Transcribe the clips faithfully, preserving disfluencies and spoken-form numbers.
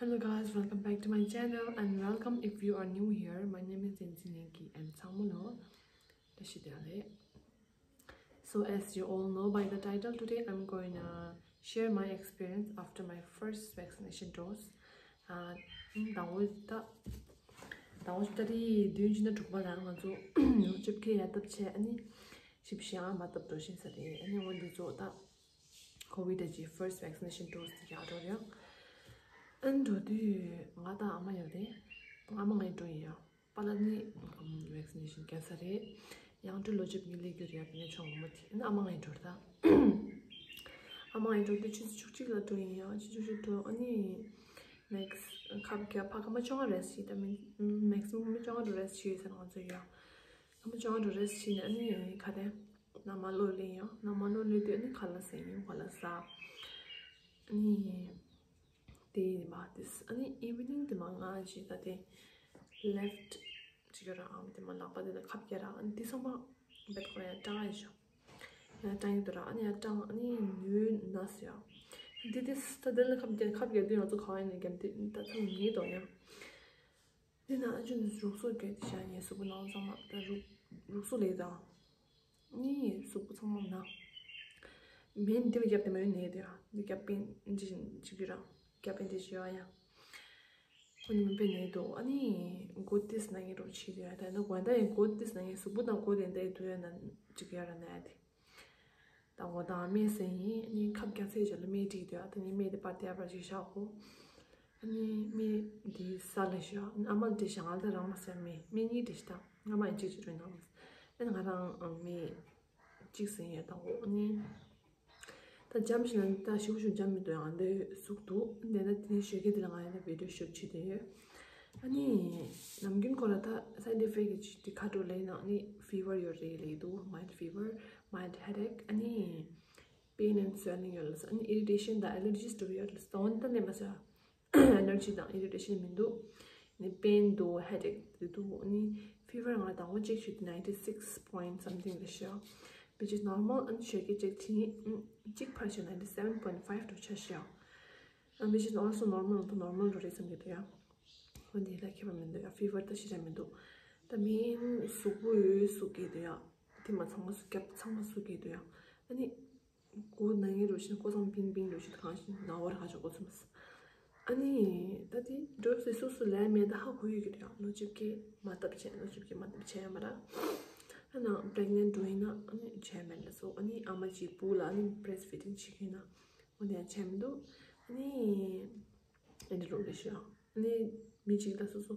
Hello guys, welcome back to my channel and welcome if you are new here. My name is Tenzin Nengki and ཚང་མ་ལོ་བཀྲ་ཤིས་བདེ་ལེགས། So as you all know by the title, today I'm going to share my experience after my first vaccination dose. ཨ་ད་འོ་ད་ད་འོ་ད་རེས་བདུན་ཅུ་དང་དྲུག་པ་ལ་ང་ཚོ་ལོ་བཅུ་བརྒྱད་ཡར་ལྟ་བྱས། ཨ་ནི་བཞི་བཅུ་ཞེ་ལྔ་མར་ལྟ་འགྲོ་བཞིན་ས་རེད། ཨ་ནི་འོ་འདི་ཚོ་ད་ཀོ་བིད་ཀྱི་first vaccination dose དེ་རྒྱག་འགྲོ་རེད། ཨ་ནི་འགྲོ་དུས་ང་དང་ཨ་མ་ཡོད་རེད། ཨ་མ་ངའི་འགྲོ་ཡིན་ཡ། པཱ་ལགས་ནི་ཨམ་vaccination བརྒྱབ་ཚར་རེད། ཡང་སྤྲོ་ལོ་བཅུ་བདུན་སླེབས་རྒྱུ་རེད་ཡ། དེ་ནས་ཆུང་ངུ་མོ་དེ་ཨ་ནི་ཨ་མ་ངའི་འགྲོ་རེད་ད། ཨ་མ་ངའི་འགྲོ་དུས་ཆུ་ཚོད་བཅུ་གཅིག་ལ་འགྲོ་ཡིན་ཡ། ཆུ་ཚོད་བཅུ་གཅིག་འགྲོ། ཨ་ནི་max ཁབ་བརྒྱབ། ཕ་སྐར་མ་བཅོ་ལྔ་rest བྱས། ད་མི་maximum མི་བཅོ་ལྔ་འགྲོ་rest བྱས་ཡོད་ས་རེད་ང་ཚོ་ཡ། སྐར་མ་བཅོ་ལྔ་འགྲོ་rest བྱས་ནས་ཨ་ནི་ག་རེ། ནང་མ་གློད་ལེན་ཡོང་། ནང་མ་གློད་ལེན་དུས་ཨ་ནི་ཁ་ལག་ཟས་ཡིན། ཁ་ལག་ཟ། ཨ་ནི་དེ་ཡིན་པ་དེ། ཨ་ནི་evening དེ་མ་ང་ཅི་ད་དེ་left ཅིག་ར་ཨམ་དེ་མ་ལག་པ་དེ་ལ་ཁབ་རྒྱག་ར། ཨ་ནི་དེ་ཚང་མ་བེད་ཁོ་ཡང་སྐྲངས་ཡ་ཞོ། ཡང་སྐྲངས་ཡོད་དོ་ར། ཨ་ནི་ཡང་སྐྲངས། ཨ་ནི་ནུས་ན་ཟེར་ཡ། དེ་དེ་ད་དེ་ལ་ཁབ་རྒྱག་ཁབ་རྒྱག་དུས་ང་ཚོ་ག་བ་ཡིན་ནས་རྒྱབ་དེ་ད་ཚང་མ་ངེས་དོ་ཡང་། དེ་ན་ཨ་ཅོ་ནི་རུག་སོགས་གྱོན་དེ་བཞག་ངའི་གཟུགས་པོ་ནང་ཚང་མ་ད་རུག་རུག་སོགས་ལས་དང་། ནི་གཟུགས་པོ་ཚང་མ་ན། མེ་འདི་བ་རྒྱབ་དེ་མ་ཡོད་ནས་དེ་ཡ། འདི་རྒྱབ་པན་འདི་བཞིན་ཅིག་གི་རང་རྒྱབ་པན་འདི་བཞིན་ཡོད་ཡ། ཁོ་ནི་མི་པའི་ནས་དོ། ཨ་ནི་གོ་ཏིས་ན་ངའི་རོ་ཆི་དེ་ཡ། ད་ནི་གོ་ད་ཡིན་གོ་ཏིས་ན་ངའི་གཟུགས་པོ་དང་གོ་དེ་འདའི་དུ་ཡ་ན་ཅིག་ཡ་ར་ན་ཡ་དེ། ད་འོ་ད་སྨན་ཟས་ཡིན། ཨ་ནི་ཁབ་རྒྱག་ཚད་ཅིག་ལ་སྨན་སྒྲིག་དུས་ཨ་ད་ནི་སྨན་དེ་པར་དེ་ཨ་པར་ཅིག་བཞག་གོ། ཨ་ནི་སྨན་དེ་ཟ་ལ་ཞུ། ཨ་ནི་ཨ་མ་ལ་དེ་བཞག་ང་ལ་རང་མ་ཟ་སྨན་སྨན་གཉིས་དེ་ཞིག་ད་ང་མ་ཡིན་གཅིག་ཅིག་རོལ་ནང་མ་ཟ། ཨ་ནི་ང་རང་སྨན་གཅིག་ཟས་ཡིན་ད་འོ། ཨ་ནི་ད་འཇམ་ཞིག་ན་ད་ཞིབ་ཞིབ་འཇམ་མི་འདུག་ཡང་འདི་ཟུག་འདུག་འདི་ན་དེ་ནི་ཞོགས་ཀས་དེ་ལ་ང་ཡང་ད་བི་ཌིའོ་ཤུཊ་བྱེད་དེ་ཡོད། ཨ་ནི་ནམ་རྒྱུན་ཁོ་ལ་ད་side effect གི་ཅིག་དེ་ཁ་དྲོ་ལས་ན་ཨ་ནི་fever ཡོད་རེད་ལས་འདུག mild fever, mild headache ཨ་ནི་pain and swelling ཡོད་ལ་ས། ཨ་ནི་irritation དང་allergies འདྲ་ཡོད་ལ་ས། འོན་ཏེ་ནས་མ་ཟ། allergy དང་irritation མི་འདུག་ནི་pain འདུག headache དེ་འདུག་ནི་fever ང་དང་པོ་check བྱེད་དུས་ninety six point something རེད་ཤག which is normal ཨ་ནི་ཞོགས་ཀས་check བྱེད་ནི་གཅིག་ཕར་ཞོག ninety seven point five འགྲོ་ཆ་ཤག་ཨ་which is also normal དུ་normal འགྲོ་རེད་བསམ་གྱི་འདུག་ཡ། འོན་ཏེ་ལ་ཁྱད་པར་མི་འདུག་ཡ། fever ད་ཞེ་དྲག་མི་འདུག་ད་main གཟུགས་པོ་ཡོད་གཟུགས་ཀྱི་འདུག་ཡ། དེ་མ་ཚང་མ་གཟུགས་རྒྱབ་ཚང་མ་གཟུགས་ཀྱི་འདུག་ཡ། ཨ་ནི་མགོ་ན་ངེ་རུ་ཤིན་ཀོ་ཚང་པིང་པིང་རུ་ཤིན་གང་ཤིན་ན་བར་ག་ཆོག་གོ་ཚུམས། ཨ་ནི་ད་དེ་འགྲོ་སའི་སོ་སོ་ལས་མེད་ད་ཧ་གོ་ཡོད་ཀྱི་རེད། ལོ་བཅུ་བརྒྱད་མ་བཏབ་བྱས་ལོ་བཅུ་བརྒྱད་མ་བཏབ་བྱས་ཡ་མ་ར། ཨ་ན་pregnant འགྲོ་ཡིན་ན་ཨ་ནི་བྱས་མེད་ལ་སོ། ཨ་ནི་ཨ་མ་གཅིག་བུ་ལ་ཨ་ནི་breastfeeding བྱེད་ཀྱི་ཡིན་ན་འོ་དེ་ཡང་བྱས་མི་འདུག་ཨ་ནི་ཨེ་འདྲ་རོགས་རེད་ཤག་ཨ་ནི་མི་གཅིག་ལ་སོ་སོ་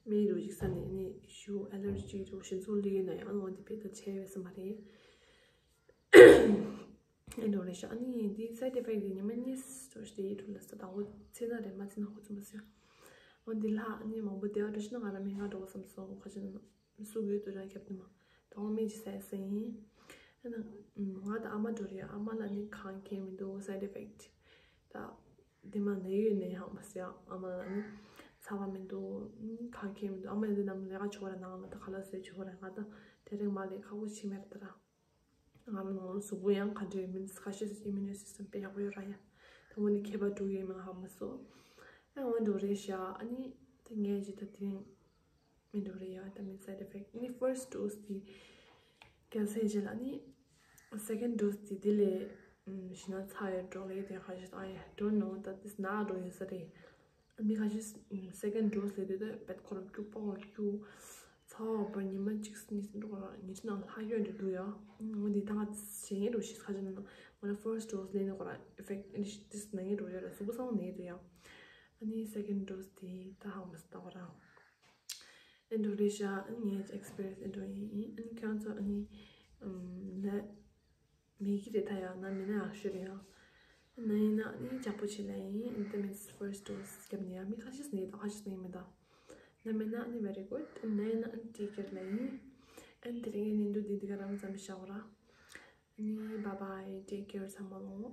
མི་རུ་གཅིག་ས་ནས་ཨ་ནི་ཞུ་allergy རུ་ཤིན་ཚོ་ལི་ཡོད་ན་ཡང་ཨ་ནི་འོ་དེ་བེད་ད་བྱས་ཡོད་ས་མ་རེད། ཨེ་འགྲོ་རེད་ཤག་ཨ་ནི་འདི་side effect འདི་ཉི་མ་གཉིས་འགྲོ་ཞིག་དེ་ཡིད་འགྲོ་ལ་ས་དང་པོ་ཚེ་ན་རེད་མ་ཚེ་ན་ཧོ་ཚུ་མ་ཟེར། འོ་འདི་ལྷག་ཨ་ནི་མང་པོ་དེ་བ་འགྲོ་ཤི་ན་ང་རང་མི་ང་འགྲོ་བསམ་སོང་། ཁ་ཅིག་ན་སུ་གུ་དུ་ར་རྒྱབ་ནི་མ་དང་མི་ཅི་ཟེར་ཟེར་ཡིན། ཨ་ན་ང་དང་ཨ་མ་འགྲོ་རེད། ཨ་མ་ལ་ནི་གང་གལ་མི་འདུག side effect ད་འདི་མ་ནད་ཡོད་ནད་ཡང་མ་ཟེར། ཨ་མ་ལ་ནི་ཚ་བ་མི་འདུག་གང་གལ་མི་འདུག་ཨ་མ་ཡོད་དུས་ནམ་ལས་ཀ་ཆོག་ར་ནང་ལ་ད་ཁ་ལག་ཟས་ཆོག་ར་ང་ད་དེ་རིང་མ་ལས་ཁག་པོ་ཆེ་མེད་ར་ད་ར། ང་ལ་ནང་ལ་གཟུགས་པོ་ཡང་ག་འདྲ་མིན་ཁ་ཤས་immune system དཔེ་ཡག་པོ་ཡོད་ར་ཡ། དང་པོ་ནི་ཁྱད་པར་འགྲོ་ཡོད་མ་ཧ་མ་སོ། ཨ་འོན་འགྲོ་རེད་ཤག་ཨ་ནི་དེ་ངས་ཇི་ལྟ་དེ་རིང་མི་འགྲོ་རེད་ཡ། ད་མི་side effect ཨ་ནི་first dose དེ་རྒྱག་ཚར་རྗེས་ལ་ཨ་ནི་second dose དེ་དེ་ལས་ཞི་ན་ཚ་ཡོད་འགྲོ་ལས་དེ་ཁ་ཤས་ཨ་ཡ་don't know ད་དེ་ན་འགྲོ་ཡོད་ས་རེད། མི་ཁ་ཤས་second dose ལས་དུས་ད་བེད་ཁོ་རང་སྐྱུག་པོ་སྐྱུག་ཚ་བ་བར་ཉི་མ་གཅིག་གཉིས་འགྲོ་ར་ཉི་ཁྲི་ནང་ལྷག་ཡོད་འདྲ་འདུག་ཡ། འོ་འདི་ད་ང་ཞེ་ངེས་འགྲོ་ཤི་ཁ་ཅིག་ན་ང་ལ་first dose ལས་ནི་ཁོ་ར་effect this ན་ངེས་འགྲོ་ཡོད་ར་གཟུགས་པོ་ཚང་མ་ནས་འདུག་ཡ། ཨ་ནི་second dose དེ་ད་ཧང་མ་སི་ད་བ་ར་ཨེ་འགྲོ་རེད་ཤག་ཨ་ནི་ངའི་experience ཨེ་འགྲོ་ཡིན། ཨ་ནི་ཁྱེད་ཚོ་ཨ་ནི་ལ། མེད་ཀྱི་རེད་ད་ཡང་ན་མེད་ན་ཡག་ཤོས་རེད་ཡང་། ན་ཡིན་ན་ནི་ཇག་པོ་བྱེད་ལ་ཡིན། ཨིན་ཏེ་མིན་first dose བརྒྱབ་ནས་ཡང་མི་ཁ་ཤས་ནས་ད་ཁ་ཤས་ནས་མི་ད། ན་མེད་ན་ནི་very good ན་ཡིན་ན་take care ལ་ཡིན། ཨན་དེ་རིང་ངའི་ནི་འདུག་འདི་འདི་ག་རང་ཙམ་བྱ་བ་ར། ནི་bye bye take care ཚང་མ་ལོ།